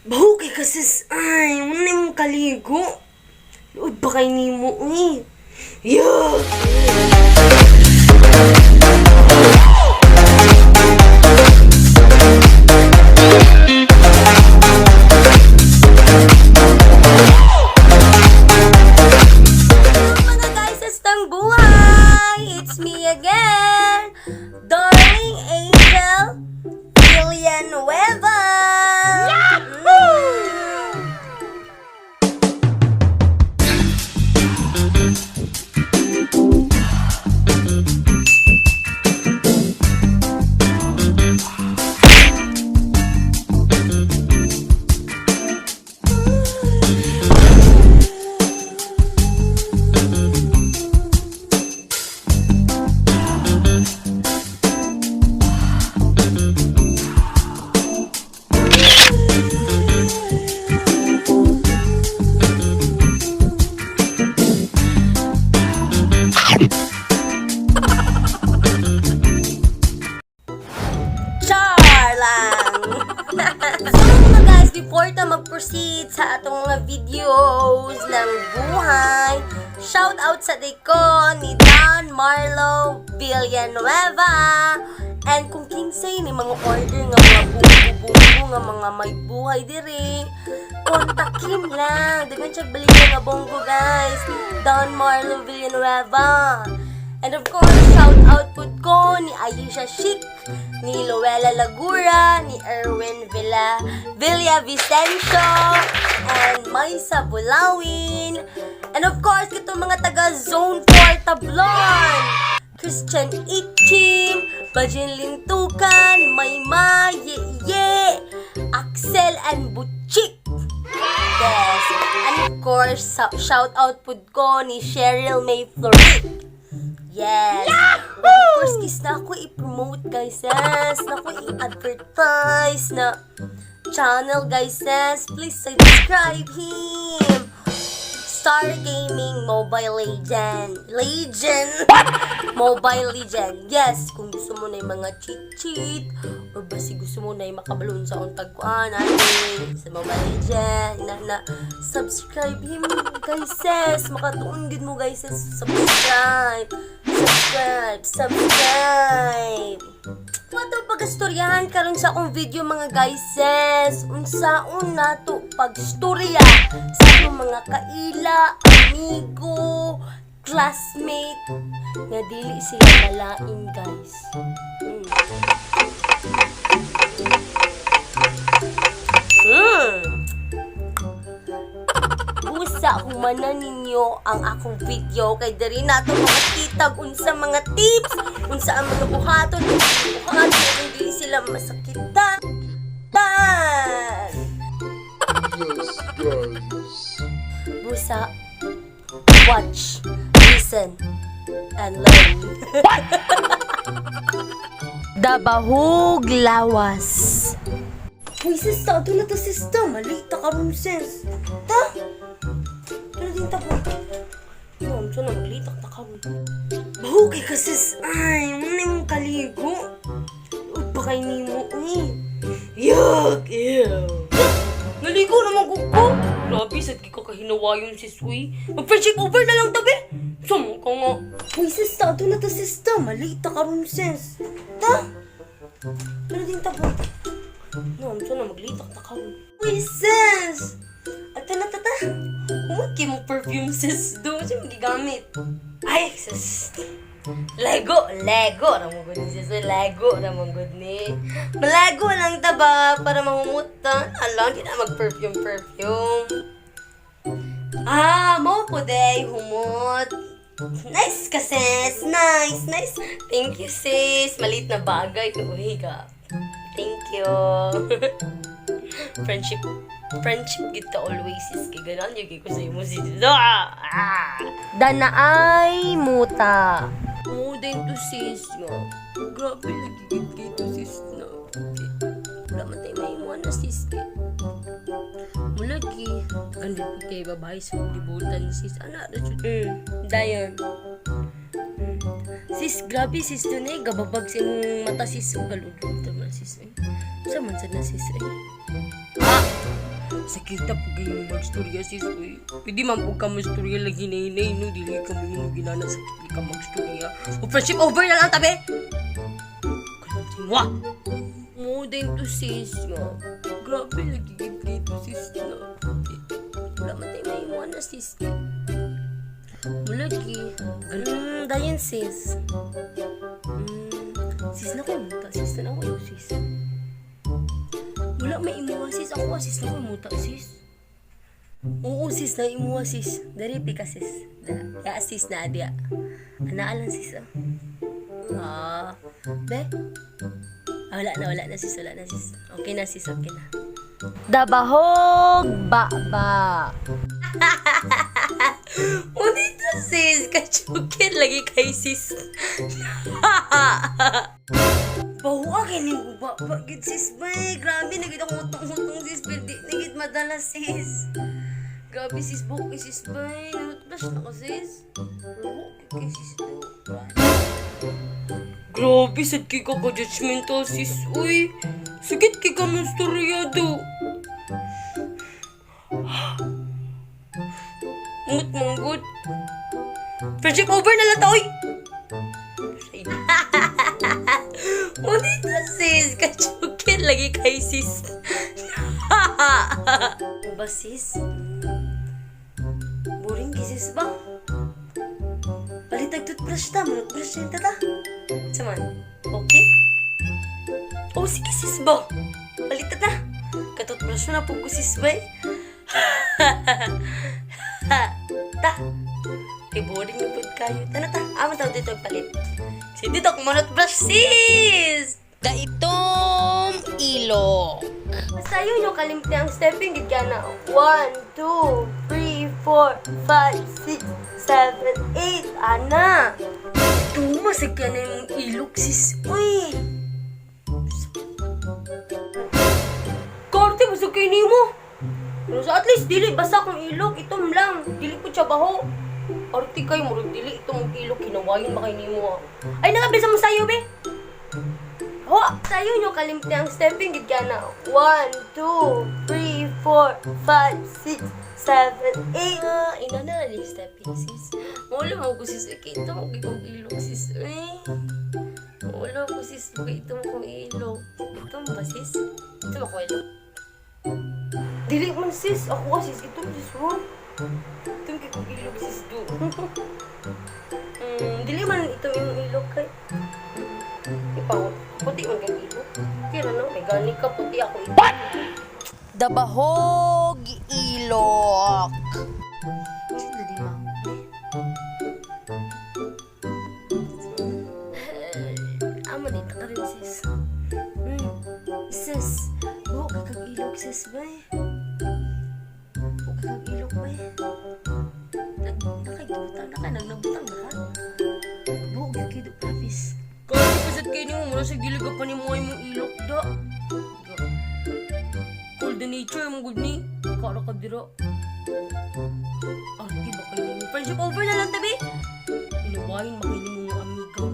Baho kay ka, sis. Ay, wala mong kaligo. Luod ba kay nimo eh? Yuck! Mga guys, ng buhay! It's me again, Darling Angel Villanueva! Yahoo! Char lang! So mga guys, before ta mag-proceed sa atong mga videos ng buhay, shout out sa diko ni Don Marlo Villanueva. And kung kinsay ni mga order nga mga bunggo-bunggo nga mga may buhay diri, kontakin lang. Daghan siya balikan nga bonggo, guys. Don Marlo Villanueva. And of course, shout out pud ko ni Ayesha Chic, ni Luella Lagura, ni Erwin Villa, Villa Vicencio, and Maysa Bulawin. And of course, itong mga taga Zone 4 Tablon. Christian Ichim, Bajin Lintukan, Maymay, Ye Ye, Axel and Butchik. Yes. And of course, shout out pud ko ni Cheryl May Floric. Yes. Of course, kiss na ako i-promote, guys. Yes. Na ako i-advertise na channel, guys. Yes. Please subscribe him. Star Gaming Mobile Legend. Legend! Mobile Legend. Yes, kung gusto mo na yung mga cheat-cheat or basi gusto mo na yung makabalon sa untag kuan ani sa Mobile Legend na na subscribe him, guys. Sis, makatuon gid mo, guys. Sis. Subscribe, subscribe, subscribe. Mato pagastoryahan karon sa akong video, mga guys. Sis, unsaon nato pagstorya sa atong mga kaila, amigo, classmate nga dili sila malain, guys. Busa humana ninyo ang akong video kay diri nato makakitag unsa mga tips, unsa ang mga buhaton, buhaton kung dili sila masakitan. Tan! Yes, guys. Busa, watch, listen, and learn. Dabahog lawas. Uy, sista, ato na ta, sista. Malita ka ron, sis. Ta? Pero din ta po. No, so na maglitak ta karon. Baho kay ka, sis. Ay, wala mong kaligo. Luod ba kay nimo eh? Yuck! Ew! Naligo naman ko ko. Grabe, sad ko kahinawayon si Sui. Mag-friendship over na lang tabi. Sama ka nga. Uy, sista, ato na ta, sista. Malita ka ron, sis. Ta? Pero din ta po. No, so na maglitak ta karon. Uy, sis! Ato na ta ta. Humot kay mong perfume, sis. Do siya magigamit. Ay, sis. Lego, Lego. Ramon good ni sis. Lego, ramon good ni. Malago lang ta ba para mahumot ta. Alam, di na mag-perfume, perfume. Ah, mo po day, humot. Nice ka, sis. Nice, nice. Thank you, sis. Maliit na bagay. Uy, ka. Thank you. Friendship, friendship kita always, sis. Kay ganan yung ko sa imo, sis. Ah! Ah! Danaay muta. Oo, din to, sis. Nga. Grabe, nagigit kay to, sis. Na. Wala man tayo may na, sis. Kay. Mulagi. Ganda po kay babae sa libutan, sis. Ana, Dayon. Sis, grabe sis dun eh. Gababag sa imong mata, sis. Ugal ugal tama, sis eh. Sa man sad na, sis eh. Ah! Sakita po kayo magstorya, sis. Uy. Pwede man po ka magstorya lagi na hinay, no? Dili ka mo yung ginana sakit di ka magstorya. O friendship over na lang, tabi! Wah! Mo din to, sis. Nga. Grabe, lagi dito, sis. Na. Wala man tayo may imuha na, sis. Malagi. Dayon sis. Sis na ko yung muta, sis. Na ko yung sis. Wala may imuha, sis. Ako, sis na ko yung muta, sis. Oo sis, na imuha sis. Dari pika sis. Da, ya sis na dia. Ana lang sis ah. Ah, be. Ah, wala na sis, wala na sis. Okay na sis, okay na. Dabahog ba ba. Unita, sis. Kachukir lagi kay sis. Bawa kay ni ba ba gid sis bay. Grabe na gid ako utong-utong sis pero di na gid madala sis. Grabe sis buhok kay sis bay. Nanutbrush na ko sis. Buhok kay sis do. Grabe sad kay ka ka-judgmental sis. Uy, sakit kay ka mong storya do. Ngut manggut. Friendship over na lang ta, oy! Unita sis, kachukir lagi kay sis. Ba sis? Boring kay sis ba? Palitag toothbrush ta, toothbrush na ta. Saman, okay? Oh, sige sis ba? Palita ta. Katutbrush na po ko sis ba eh. Ta. Kay boring na pud kayo. Tana ta, amo ta dito palit. Si dito ako manutbrush sis! Daitom ilok. Basta yun yung kalimti ang stepping gid ka na. 1, 2, 3, 4, 5, 6, 7, 8. Ana! Tumasag ka na yung ilok, sis. Uy! Korte, basta kayo nimo. Pero sa at least, dili, basta akong ilok. Itom lang. Dili po siya baho. Arte kayo, murag dili itong ilok. Kinawayon ba kayo nimo? Ah? Ay, nakabisa mo sa'yo, be. Ho, sayo nyo kalimti ang stepping gid ka na. 1, 2, 3, 4, 5, 6, 7, 8. Ah, ina na ni stepping sis. Wala mo ko sis, okay, ito mo kong ilok sis. Ay. Wala ko sis, okay, ito mo kong ilok. Ito mo ba sis? Ito mo ko ilok. Dili man sis, ako sis, ito sis wo. Ito kay kong ilok sis do. Dili man ito yung ilok kay. Ipaw, puti man kay ilok. Kaya no, may gani ka puti ako ito. What? Dabahog ilok. Sino di ma? Amo dito ka rin sis. Sis, buhok ka kag ilok sis bay. Buhok ka kag ilok bay. Nag nakagibutang na ka, nagnabutang na ka. Buhok ka kay promise. Kasi pasad kayo nimo, mura sa dili ka pa nimo ay mong ilok da. Call the nature mo gud ni. Kara ka dira. Arte ba kayo nimo? Friendship over na lang tabi. Inawain ba kayo nimo nga amiga?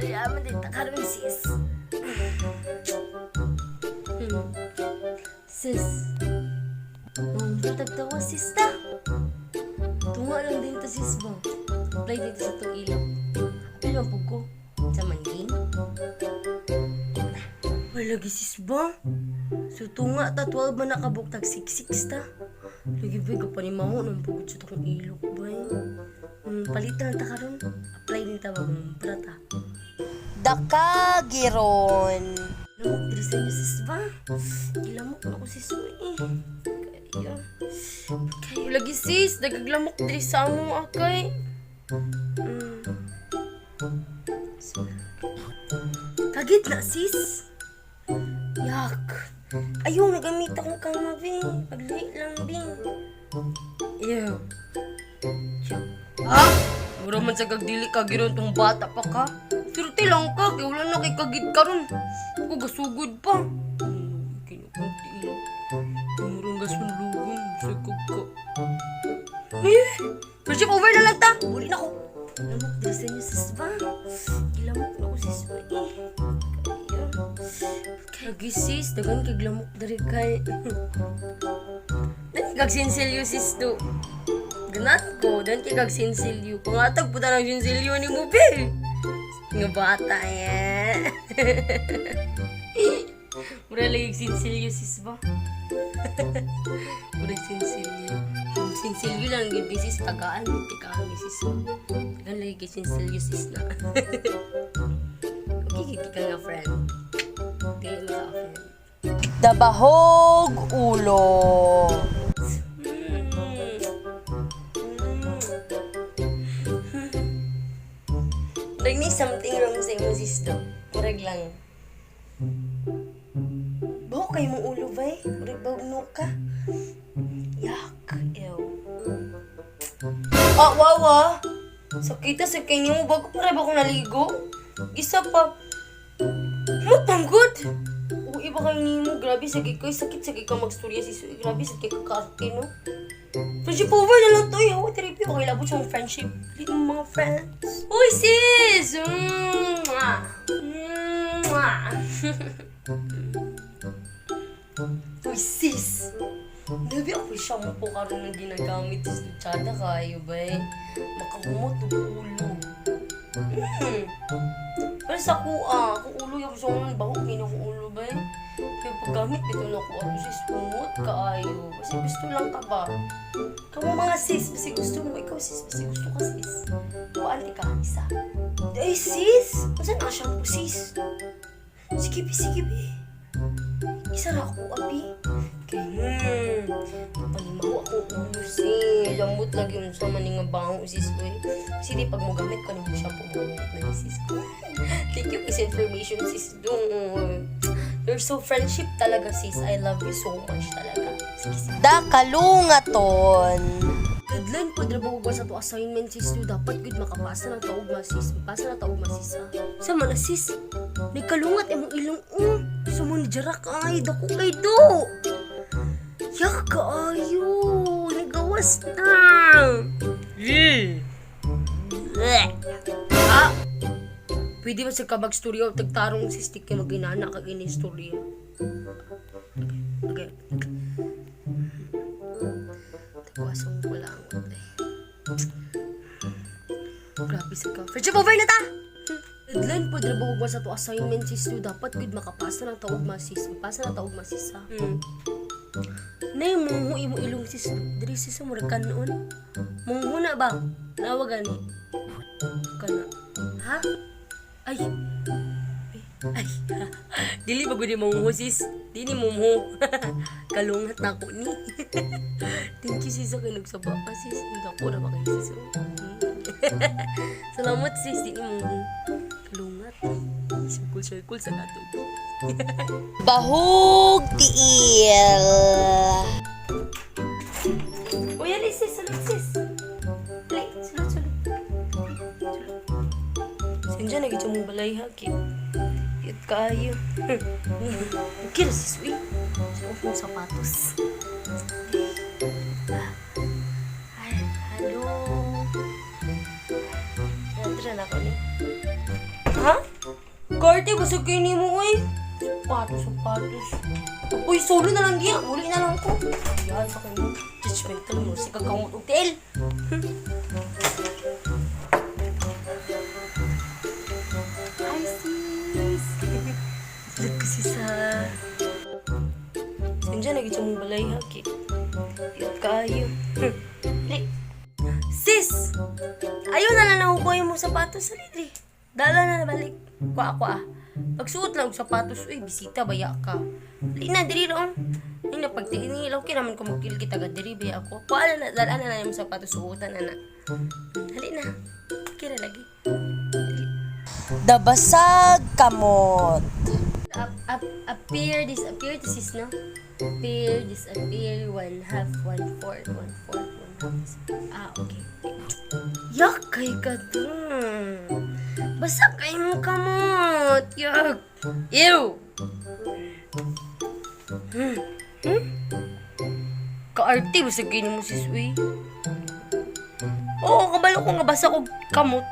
Ay, amo dito ka rin sis. Sis. Tagtawa sis ta. Tunga lang din to sis ba. Apply dito sa tong ilok. Apil man pug ko. Sa mangin. Wala gi sis ba? So tunga ta 12 man nakabuk tag 66 ta. Lagi ba ka panimaho nang pugod sa tong ilok ba? Palitan ta karon. Apply din ta ba prata. Dakagiron. Lamok diri sa inyo sis ba? Gilamok na ko sis mo eh. Kayo. Kayo lagi sis, nagaglamok diri sa amo akay. Kagit na sis. Yak. Ayaw, nagamit akong kama, be. Paglahi lang, be. Ew. Yak. Ha? Mura man sa gagdili ka, giron tong bata pa ka. Surti lang ka, kay wala na kay kagit karon. Ako gasugod pa. Kinukunti ilo. Murang gasunlugon, sa kag ka. Eh, friendship over na lang ta. Uli na ko. Lamok diri sa inyo sis ba? Gilamok na ko sis mo eh. Kayo. Lagi sis, dagan kay lamok diri kay. Dan kag sinsilyo sis do. Ganat ko, dan kay kag sinsilyo. Pangatag po ng sinsilyo ni mo be. Nga bata eh. Mura lagi sinsilyo sis ba? Mura sinsilyo. Sinsilyo lang gyud sis tagaan tikaan ni sis. Tagaan lagi kay sinsilyo sis na. Okay, gid ka nga friend. Dili maka-offend. Dabahog ulo. Murag ni something wrong sa imo sis do. Murag lang. Baho kay mong ulo bay. Murag bagno ka. Yak. Ew. Ah, wow ah. Sakita sa kay nimo bago pa ba ko naligo? Isa pa. Matanggot. Oo, iba kayo nimo. Grabe sa kay sakit sa kay ka magstorya sis. Uy, grabe sa kay kakaarte no. Friendship over na lang to eh. Hawa, therapy. Okay, labot siyang friendship. Dili mo mga friends. Uy, sis! Mwah! Mwah! Uy, sis! Nabi ako shampoo karon ng ginagamit sis. Lutsada kayo ba eh? Makahumot og ulo. Pero sa kuha, kung ulo yung gusto kong baho, kaya kung ulo ba eh? Kaya paggamit ito na ko, ako sis, humot kaayo. Kasi gusto lang ka ba? Kamu mga sis, basi gusto mo. Ikaw sis, basi gusto ka sis. Kuan ka, isa. Ay sis! Saan ka shampoo sis? Sige bi, sige bi. Isa ra ako, abi. Kay, panimaho ako ulo sis. Lambot lagi mo sa maning nga bango sis. Uy. Kasi di pag mo gamit ko nimo shampoo mo na sis. Thank you sa information sis Dung. You're so friendship talaga sis. I love you so much talaga. Sige, sige. Da kalungaton. Deadline po, drabaho ko sa to assignment sis to. Dapat gud makapasa ng taog ma sis. Mapasa na taog ma sis ah. Sa man na, sis. Nagkalungat imong ilong um. Sa mo ni Jarak ay dako kay do. Yak kaayo. Nagawas na. Bleh. Ah. Pwede ba sa kabag storya o tagtarong sis di kay maginana kag ini istorya. Okay. Okay. Tagwasong ko lang. Eh. Grabe sa ka. Friendship over na ta! Deadline po, drabaho ko sa to assignment sis to. Dapat gud makapasa ng taog ma sis. Mapasa na taog ma sis ha. Nay, mungho imo ilong sis. Diri sis murag kanon. Mungho na ba? Nawa gani. Kana. Ha? Ay. Ay. Dili ba gud mungho sis? Dili mungho. Kalungat na ko ni. Thank you sis kay nagsaba pa sis. Dako na ba kay sis? Oh. Salamat sis, di mo kalungat. Circle circle sa katog. Bahog tiil. Uy, ali sis, sulod sis. Ali, sulod, sulod. Sulod. Sinja, nagit mong balay ha, kit. Kit kaayo. Okay ra sis, uy. Suot mong sapatos. Ay, hello. Tara na ako ni. Ha? Karte, basag kayo ni mo, uy. Sapatos, sapatos. Uy, solo na lang diya. Uli na lang ko. Yan, sa kanya. Judgmental mo. Sige, kamot og tiil. Hi, sis. Sulod ko sis, ha. Sinja, nagit mong balay, ha. Kit kaayo. Li. Sis! Ayaw na lang nahukoy mo sapatos sa lidri. Dala na nabalik. Kwa kwa. Pagsuot lang og sapatos, uy, bisita baya ka. Li na diri roon. Li na pagtingin nila, okay naman ko magkil kita ga diri baya ako. Kwa na dala na na yung sapatos suotan na na. Hali na. Kira lagi. Dabasag kamot. Up, up, appear, disappear, this is no? Appear, disappear, one half, one fourth, one fourth, one half. Disappear. Ah, okay. Yak, kay ka dun. Basta kay mo kamot. Yak. Ew. Kaarte, basta gini mo sis, uy. Oo, kabalo ko nga basa ko kamot.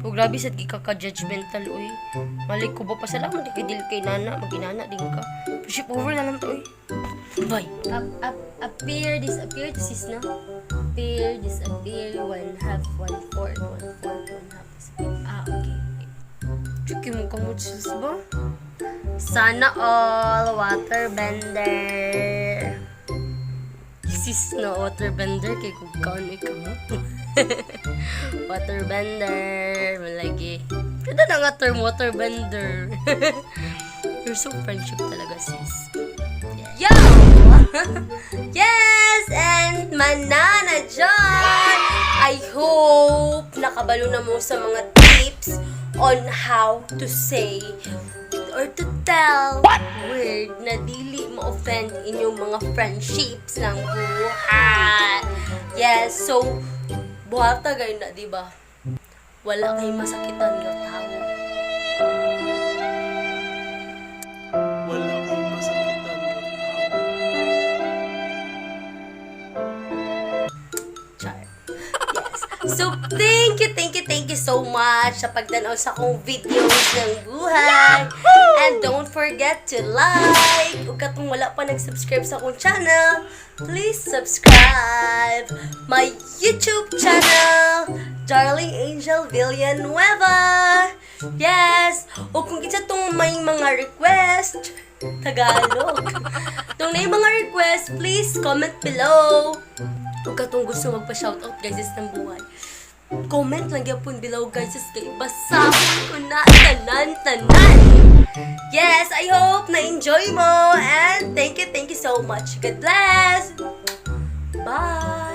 O grabe sad ka ka judgmental uy. Malay ko ba, pasalamat kay dili kay nana, maginana din ka. Friendship over na lang to uy. Bye. Up, up, appear, disappear to sis, no? Appear, disappear, one half, one fourth, one fourth, one half, disappear. Ah, okay. Chiki mo kamot sis ba? Sana all waterbender. Sis no, waterbender kay kung kaon ikaw mo. Waterbender, malagi. Ganda na nga term waterbender. You're so friendship talaga, sis. Yo! Yes! And manana dyan! I hope nakabalo na mo sa mga tips on how to say or to tell word na dili mo-offend inyong mga friendships ng buhay. Yes, so buhata gayon na, di ba? Wala kay masakitan nga tao. Wala kang masakitan ng tao. Char. Yes. So, thank you, thank you, thank you so much sa pagtanaw sa akong videos ng buhay. And don't forget to like. Ug katong wala pa nag-subscribe sa akong channel, please subscribe my YouTube channel, Darling Angel Villanueva. Yes! O kung kinsa tong may mga request, Tagalog. Kung may mga request, please comment below. Kung katong gusto magpa-shoutout, guys, is ng buhay. Comment lang gyapon below, guys, is kay basahon ko na tanan tanan. Yes, I hope na-enjoy mo and thank you so much. God bless. Bye.